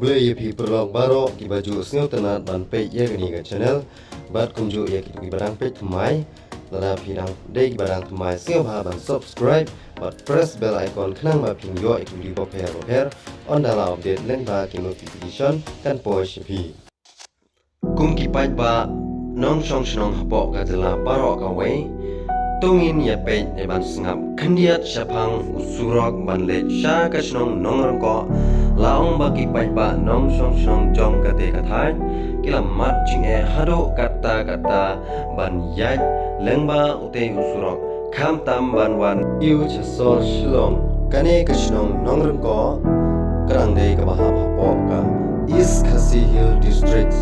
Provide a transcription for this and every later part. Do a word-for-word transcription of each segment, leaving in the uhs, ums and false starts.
Khublei ïa phi paralok baroh kiba ju sngewtynnat ban peit ïa kane ka channel. Bad kumjuh ïa kito kiba dang peit thymmai, lada phi dang dei kiba dang thymmai, sngewbha ban subscribe bad press bell icon khnang ba phin ïoh ïa ki video bapher bapher, ynda la update lyngba ki notification kan poi sha phi. Kum ki paidbah nongshong shnong hapoh ka jylla baroh kawei, to ngin ïa peit ne ban sngap khyndiat shaphang u surok ban leit sha ka shnong Nongryngkoh. La ong ba ki paidbah nongshong shnong jong kata ka thaiñ ki la mad jingeh haduh katta katta ban ïaid lyngba utei u surok, khamtam ban wan ïa u sha sor Shillong. Kane ka shnong Nongryngkoh ka dang dei kaba hap hapoh ka East Khasi Hills District,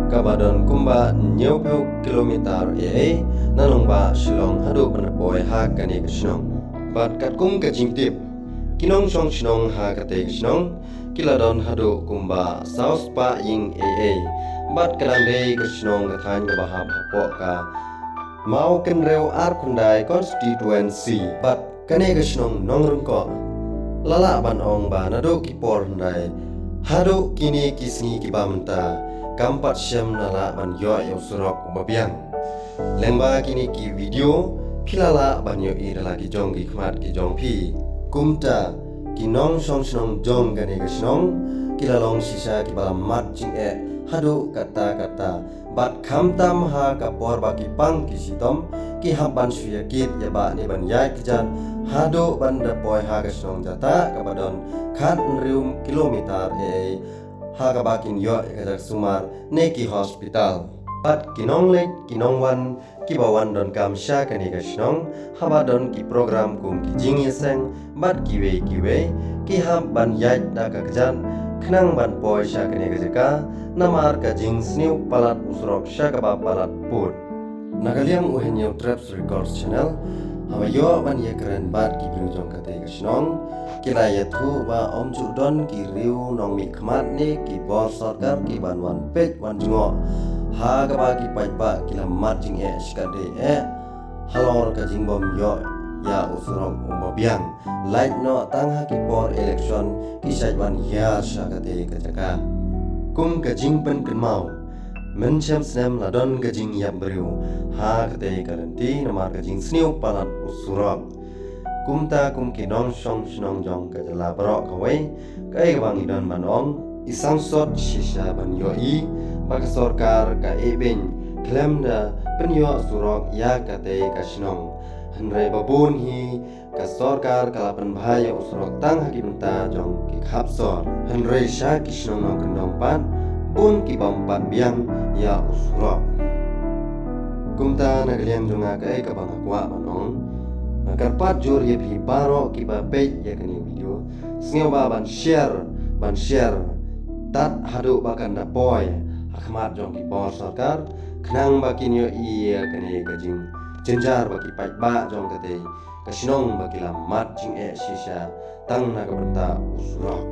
kaba don kumba hynñiewphew kilometer ei ei na nongbah Shillong haduh ban da poi ha kane ka shnong. Bad katkum ka jingtip, ki nongshong shnong ha kata ka shnong ki la don haduh kumba saw spah ïing ei ei. Bad ka dang dei ka shnong ka thaiñ kaba hap hapoh ka Mawkynrew Arkhyndai Constituency. Bad kane ka shnong Nongryngkoh, la lah ban ong ba naduh ki por hyndai haduh kine ki sngi kiba mynta, kam pat shem la lah ban ïoh ïa u surok uba biang. Lyngba kine ki video phi la lah ban ïohi da la ki jong ki khmat ki jong phi. Kumta ki nongshong shnong jong kane ka shnong ki la long shisha kiba la mad jingeh haduh katta katta. Bad khamtam ha ka por ba ki pang ki shitom, ki hap ban shu ïa kit ïa bah ne ban ïaid kjat haduh ban da poi ha ka shnong Jatah kaba don khathynriew kilometer ei ei, ha kaba kin ïoh ïa ka jaka sumar ne ki hospital. Bad ki nongleit ki nongwan kiba wan donkam sha kane ka shnong, haba don ki program kum ki jingïaseng bad kiwei kiwei, ki hap ban ïaid da ka kjat khnang ban poi sha kane ka jaka, namar ka jingsniew palat u surok sha kaba palat pud. Na ka liang u Hynñiewtrep Records Channel, haba ïoh ban ïakren bad ki briew jong kata ka shnong, ki la ïathuh ba ym ju don ki riew nongmihkhmat ne ki bor sorkar kiban wan peit wan jngoh ha kaba ki paidbah ki la mad jingeh shikatdei eh halor ka jingbym ïoh ïa u surok uba biang. Lait noh tang ha ki por election ki shait wan hiar sha kata ka jaka. Kum ka jingpynkynmaw, mynshem snem la don ka jingïap briew ha kata ka lynti namar ka jingsniew palat u surok. Kumta kum ki nongshong shnong jong ka jylla baroh kawei, kaei kaba ngi don ban ong, i sangsot shisha ban ïohi ba ka sorkar ka ibeiñ khlem da pynïoh surok ïa kata ka shnong. Hynrei ba bun hi ka sorkar ka la pynbha ïa u surok tang ha ki bynta jong ki khap sor. Hynrei sha ki shnong nongkyndong pat, bun ki bym pat biang ïa u surok. Kumta na ka liang jong nga kaei kaba nga kwah ban ong, nga kyrpad jur ïa phi baroh kiba peit ïa kane ka video, sngewbha ban share, ban share tad haduh ba kan da poi ha khmat jong ki bor sorkar, khnang ba kin ïohi ïa kane ka jingjynjar ba ki paidbah jong kata ka shnong ba ki la mad jingeh shisha tang na ka bynta u surok.